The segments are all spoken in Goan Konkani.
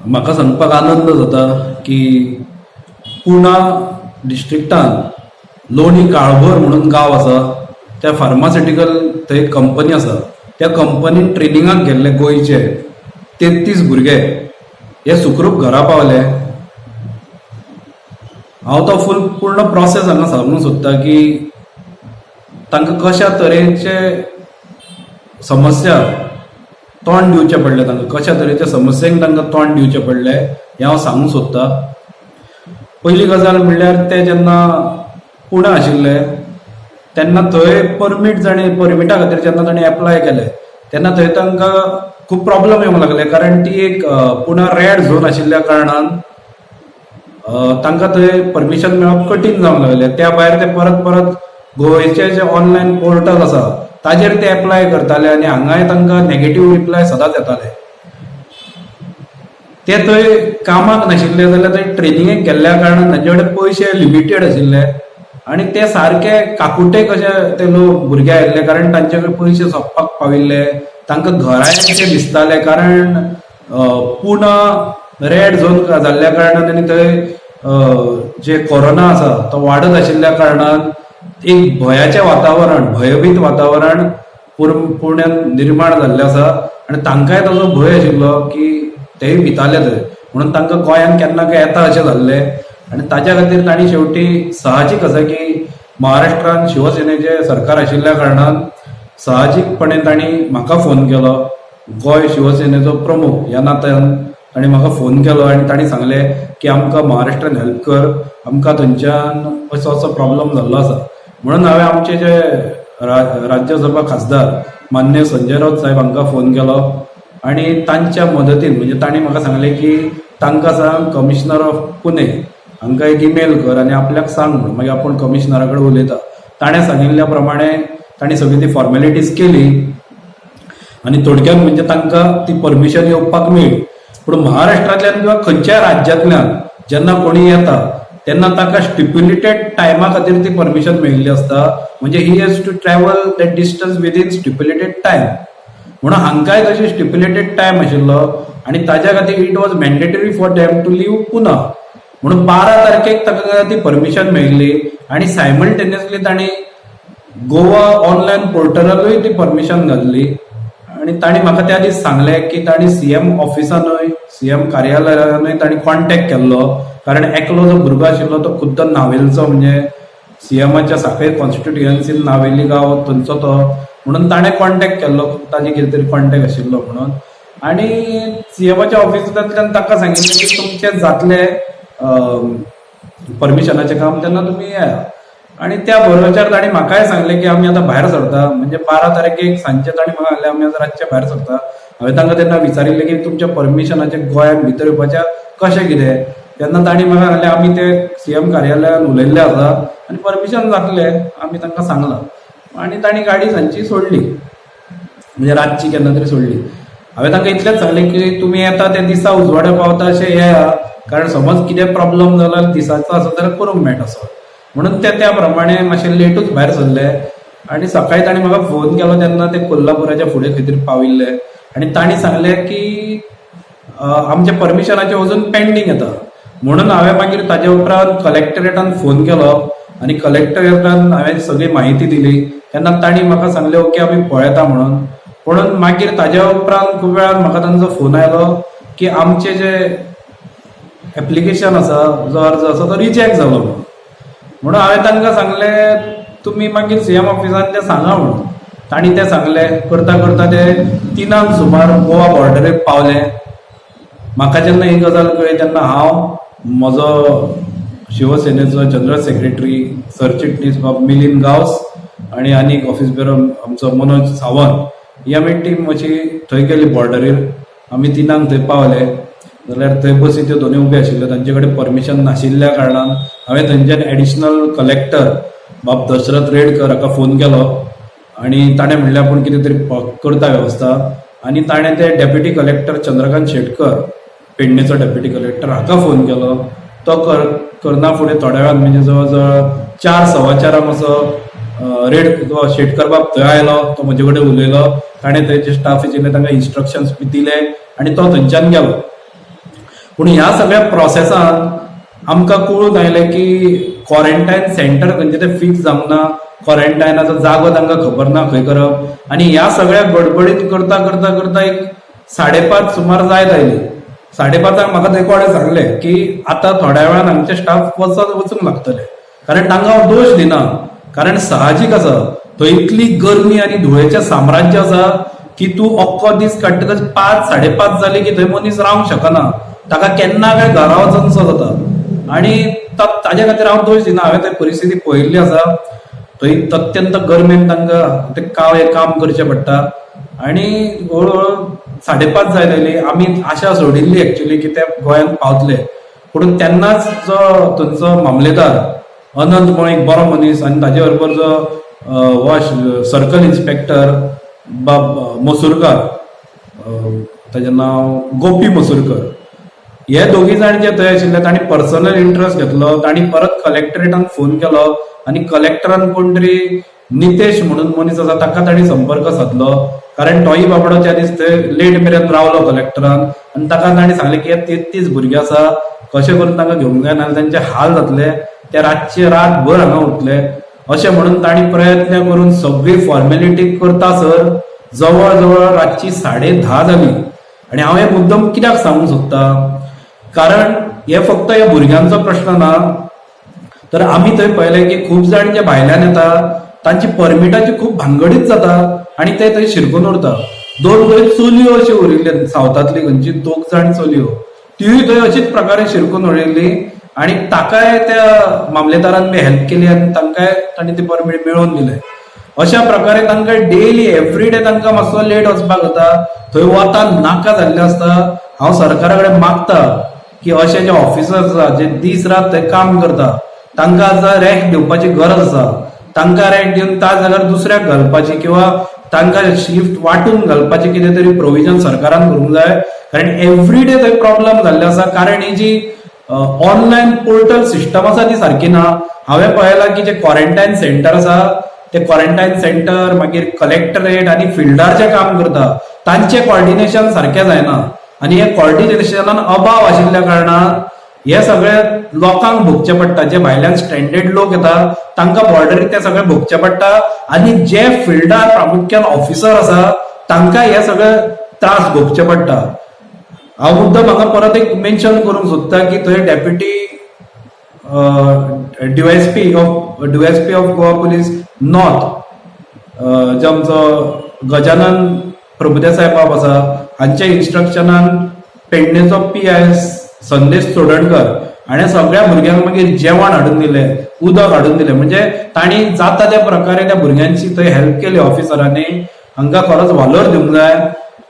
म्हाका सांगपाक आनंद जाता की पुणा डिस्ट्रिक्टान लोणी काळभोर म्हणून गांव आसा, त्या फार्मास्युटिकल थंय एक कंपनी आसा. त्या कंपनीन ट्रेनिंगाक गेल्ले गोंयचे 33 भुरगे हे सुखरूप घरा पावले. हांव तो फूल पूर्ण प्रोसेस हांगा सांगूंक सोदता की तांकां कशा तरेचे समस्या तोंड दिवचें पडलें, तांकां कशा तरेच्या समस्यांक तांकां तोंड दिवचें पडलें हें हांव सांगूंक सोदतां. पयली गजाल म्हणल्यार ते जेन्ना पुणा आशिल्ले तेन्ना थंय परमीट जाणें परमिटा खातीर जेन्ना ताणें एप्लाय केलें तेन्ना थंय तांकां खूब प्रॉब्लम येवंक लागले, कारण ती एक पुणा रेड झोन आशिल्ल्या कारणान तांकां थंय परमिशन मेळप कठीण जावंक लागलें. त्या भायर ते परत परत गोंयचे जे ऑनलायन पोर्टल आसा ताजेर ते एप्लाय करताले आनी हांगाय तांकां नॅगेटीव रिप्लाय सदांच येताले. ते थंय कामाक नाशिल्ले जाल्यार थंय ट्रेनिंगेक गेल्ल्या कारणान तांचे कडेन पयशे लिमिटेड आशिल्ले आनी ते सारके काकुटे कशे ते लोक भुरगे आयिल्ले, कारण तांचे कडेन पयशे सोंपपाक पाविल्ले. तांकां घरा येवचें दिसतालें, कारण पुणा रेड झोन जाल्ल्या कारणान आनी थंय जे कोरोना आसा तो वाडत आशिल्ल्या कारणान एक भंयाचें वातावरण, भयभीत वातावरण पुण्यान निर्माण जाल्लें आसा आनी तांकांय ताजो भंय आशिल्लो की तेय भिताले थंय, म्हणून तांकां गोंयांत केन्ना काय येता अशें जाल्लें. आनी ताच्या खातीर तांणी शेवटी साहजीक आसा की महाराष्ट्रान शिवसेनेचें सरकार आशिल्ल्या कारणान साहजीकपणे तांणी म्हाका फोन केलो. गोंय शिवसेनेचो प्रमुख ह्या नात्यान तांणी म्हाका फोन केलो आनी तांणी सांगलें की आमकां महाराष्ट्रान हेल्प कर, आमकां थंयच्यान असो असो प्रॉब्लम जाल्लो आसा. म्हणून हांवें आमचे जे राज्यसभा खासदार मान्य संजय राऊत साहेब हांकां फोन केलो आनी तांच्या मदतीन, म्हणजे तांणी म्हाका सांगलें की तांकां सांग कमिशनर ऑफ पुणे हांकां एक ईमेल कर आनी आपल्याक सांग म्हणून, मागीर आपूण कमिशनरा कडेन उलयता. ताणें सांगिल्ल्या प्रमाणे तांणी सगळी ती फॉर्मेलिटीज केली आनी थोडक्यात म्हणजे तांकां ती परमिशन येवपाक मेळ्ळी. पूण महाराष्ट्रांतल्यान किंवा खंयच्याय राज्यांतल्यान जेन्ना कोणी येता तेन्ना ताका स्टिप्युलेटेड टायमा खातीर ती परमिशन मेळिल्ली आसता, म्हणजे he has to travel that distance within stipulated time. म्हणून हांकांय तशी स्टिप्युलेटेड टायम आशिल्लो आनी ताज्या खातीर it was mandatory for them to leave Pune. म्हणून 12 तारखेक ताका ती परमिशन मेळिल्ली आनी सायमल्टेनियसली तांणी गोवा ऑनलायन पोर्टलारूय ती परमिशन घातली. आनी तांणी म्हाका त्या दीस सांगलें की तांणी सीएम ऑफिसानूय, सीएम कार्यालयानूय तांणी कॉन्टेक्ट केल्लो, कारण एकलो जो भुरगो आशिल्लो तो खुद्द नावेलचो, म्हणजे सीएमाच्या साखळे कॉन्स्टिट्युएन्सीन नावेली गांव थंयचो तो, म्हणून ताणें कॉन्टेक्ट केल्लो, ताजे कितें तरी कॉन्टेक्ट आशिल्लो म्हणून. आनी सीएमाच्या ऑफिसांतल्यान ताका सांगिल्लें की तुमचें जातलें परमिशनाचें काम तेन्ना तुमी येया. आनी त्या बरोबर तांणी म्हाकाय सांगलें की आमी आतां भायर सरता, म्हणजे 12 तारखेक सांजचे तांणी म्हाका सांगलें आमी आतां रातचे भायर सरता. हांवें तांकां तेन्ना विचारिल्लें की तुमच्या परमिशनाचें गोंयांत भितर येवपाचें कशें कितें, तेन्ना तांणी म्हाका सांगलें आमी ते सीएम कार्यालयान उलयल्ले आसा आनी परमिशन जातलें आमी तांकां सांगलां. आनी तांणी गाडी सांजची सोडली, म्हणजे रातची केन्ना तरी सोडली. हांवें तांकां इतलेंच सांगलें की तुमी येता ते दिसा उजवाडा पावता अशें येया, कारण समज कितें प्रॉब्लम जालो दिसाचो आसत जाल्यार करूंक मेळटा सो. म्हणून ते त्या प्रमाणे मातशे लेटूच भायर सरले आनी सकाळी तांणी म्हाका फोन केलो तेन्ना ते कोल्हापुराच्या फुडें खंय तरी पाविल्ले आनी तांणी सांगलें की आमच्या परमिशनाचें अजून पेंडींग येता. म्हणून हांवें मागीर ताजे उपरांत कलेक्टरेटान फोन केलो आनी कलेक्टरेटान हांवें सगळी म्हायती दिली. तेन्ना तांणी म्हाका सांगलें ओके आमी पळयता म्हणून. पूण मागीर ताज्या उपरांत खूब वेळान म्हाका तांचो फोन आयलो की आमचे जे एप्लिकेशन आसा, जो अर्ज आसा तो रिजेक्ट जालो म्हणून. म्हणून हांवें तांकां सांगलें तुमी मागीर सीएम ऑफिसान तें सांगा म्हणून. तांणी तें सांगलें. करता करता ते 3 सुमार गोवा बॉर्डरीक पावले. म्हाका जेन्ना ही गजाल कळ्ळी तेन्ना हांव म्हजो शिवसेनेचो जनरल सेक्रेटरी सरचिटणीस बाब मिलिंद गांवस आनी आनीक ऑफिस बेरर आमचो मनोज सावंत ही आमी टीम अशी थंय गेली बॉर्डरीर. आमी 3 थंय पावले जाल्यार थंय बसी त्यो दोनूय उब्यो आशिल्ल्यो, तांचे कडेन परमिशन नाशिल्ल्या कारणान हांवें थंयच्यान एडिशनल कलेक्टर बाब दशरथ रेडकर हाका फोन केलो आनी ताणें म्हणलें आपूण कितें तरी करता वेवस्था. आनी ताणें ते डेप्युटी कलेक्टर चंद्रकांत शेटकर, पेडणेचो डेप्युटी कलेक्टर, हाका फोन केलो. तो करना फुडें थोड्या वेळान म्हणजे जवळ जवळ 4 सव्वा 4 असो रेड तो शेटकर बाब थंय आयलो. तो म्हजे कडेन उलयलो, ताणें थंय जे स्टाफ आशिल्ले तांकां इन्स्ट्रक्शन्स बी दिले आनी तो थंयच्यान गेलो. पूण ह्या सगळ्या प्रोसेसान आमकां कळून आयलें की क्वॉरंटायन सेंटर खंयचें तें फिक्स जावंक ना, क्वॉरंटायनाचो जागो तांकां खबर ना खंय करप. आनी ह्या सगळ्या गडबडीत करता करता करता एक 5:30 सुमार जायत आयली. 5:30 म्हाका थंय कोणें सांगलें की आतां थोड्या वेळान हांगचे स्टाफ वचूंक लागतले, कारण तांकां हांव दोश दिना, कारण साहजीक आसा थंय इतली गरमी आनी धुळेचें साम्राज्य आसा की तूं अख्खो दीस काडटकच 5, 5:30 जाली की थंय मनीस रावंक शकना, ताका केन्ना काय घरा वचनसो जाता. आनी ताजे खातीर हांव दोश दिना, हांवें थंय परिस्थिती पळयल्ली आसा. थंय अत्यंत गरमेन तांकां ते काम करचें पडटा. आनी हळू हळू 5:30 जायत आयली, आमी आशा सोडिल्ली एक्चुली की ते गोंयांत पावतले. पूण तेन्नाच जो थंयचो मामलेदार अनंत म्हणून एक बरो मनीस आनी ताजे बरोबर जो हो सर्कल इन्स्पेक्टर बाब मसूरकार, ताजें नांव गोपी मसूरकर, हे दोगी जाण जे थंय आशिल्ले तांणी पर्सनल इंट्रस्ट घेतलो. तांणी परत कलेक्टरेटान फोन केलो आनी कलेक्टरान कोण तरी नितेश म्हणून मनीस आसा ताका तांणी संपर्क सादलो, कारण तोय बाबडो त्या दीस थंय लेट मेरेन रावलो कलेक्टरान. आनी ताका तांणी सांगलें की हे 33 भुरगे आसा, कशें करून तांकां घेवंक जाय, नाजाल्यार तांचे हाल जातले, ते रातचे रातभर हांगा उरतले अशें म्हणून तांणी प्रयत्न करून सगळी फॉर्मेलिटी करता सर जवळ जवळ रातची 10:30 जाली. आनी हांव हे मुद्दम कित्याक सांगूंक सोदता, कारण हे फक्त ह्या भुरग्यांचो प्रश्न ना, तर आमी थंय पळयलें की खूब जाण जे भायल्यान येता तांची परमिटाची खूब भानगडीच जाता आनी ते थंय शिरकून उरता. 2 थंय चलयो अश्यो उरिल्ल्यो सावथांतली खंयची 2 जाण चलयो, तिवूय थंय अशीच प्रकारे शिरकून उरिल्ली आनी ताकाय त्या मामलेदारान बी हेल्प केली आनी तांकांय तांणी ती परमीट मेळोवन दिलें. अशा प्रकारे तांकां डेली एवरी डे तांकां मातसो लेट वचपाक जाता, थंय वतान नाका जाल्लें आसता. हांव सरकारा कडेन मागता की अशे जे ऑफिसर्स आसा जे दीस रात थंय काम करता तांकां आतां रॅक दिवपाची गरज आसा. तांकां रॅक दिवन त्या जाग्यार दुसऱ्याक घालपाची किंवा तांकां शिफ्ट वांटून घालपाची कितें तरी प्रोविजन सरकारान करूंक जाय, कारण एवरी डे थंय प्रॉब्लम जाल्ले आसा. कारण ही जी ऑनलायन पोर्टल सिस्टम आसा ती सारकी ना. हांवें पळयलां की जे क्वॉरंटायन सेंटर आसा ते क्वॉरंटायन सेंटर मागीर कलेक्टरेट आनी फिल्डार जे काम करता तांचें कॉर्डिनेशन सारकें जायना आनी हे कॉर्डिनेशनान अभाव आशिल्ल्या कारणान हे सगळे लोकांक भोगचे पडटा. जे भायल्यान स्टँडर्ड लोक येता तांकां बॉर्डरीर ते सगळे भोगचे पडटा आनी जे फिल्डार प्रामुख्यान ऑफिसर आसा तांकां हे सगळे त्रास भोगचे पडटा. हांव मुद्दम हांगा परत एक मेन्शन करूंक सोदता की थंय deputy DYSP of Goa police north जे आमचो गजानन प्रभुदेसाय बाब आसा हांच्या इन्स्ट्रक्शनान पेडणेचो PI संदेश चोडणकर हाणें सगळ्या भुरग्यांक मागीर जेवण हाडून दिलें, उदक हाडून दिलें. म्हणजे तांणी जाता त्या प्रकारे त्या भुरग्यांची थंय हेल्प केली ऑफिसरांनी. हांकां खरोच वालोर दिवंक जाय.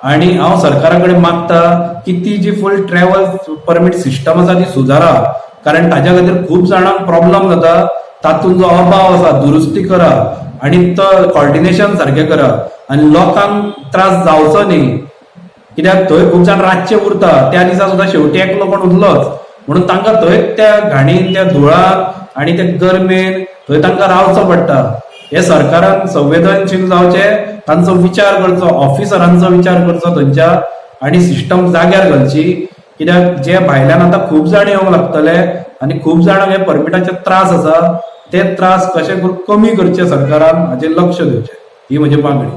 आनी हांव सरकारा कडेन मागता की ती जी फूल ट्रॅवल परमीट सिस्टम आसा ती सुदारा, कारण ताज्या खातीर खूब जाणांक प्रॉब्लम जाता. तातूंत जो अभाव आसा दुरुस्ती करा आनी तो कॉर्डिनेशन सारकें करा आनी लोकांक त्रास जावचो न्ही, कित्याक थंय खूब जाण रातचे उरता. त्या दिसा सुद्दां शेवटी एकलो कोण उरलोच, म्हणून तांकां थंय त्या घाणीन, त्या धुळान आनी त्या गरमेन थंय तांकां रावचो पडटा. हे सरकारान संवेदनशील जावचें, तांचो विचार करचो, ऑफिसरांचो विचार करचो थंयच्या आनी सिस्टम जाग्यार घालची. कित्याक जे भायल्यान आतां खूब जाण येवंक लागतले आनी खूब जाणांक हे परमिटाचे त्रास आसा, ते त्रास कशे करून कमी करचे सरकारान, हाचेर लक्ष दिवचें, ही म्हजी मागणी.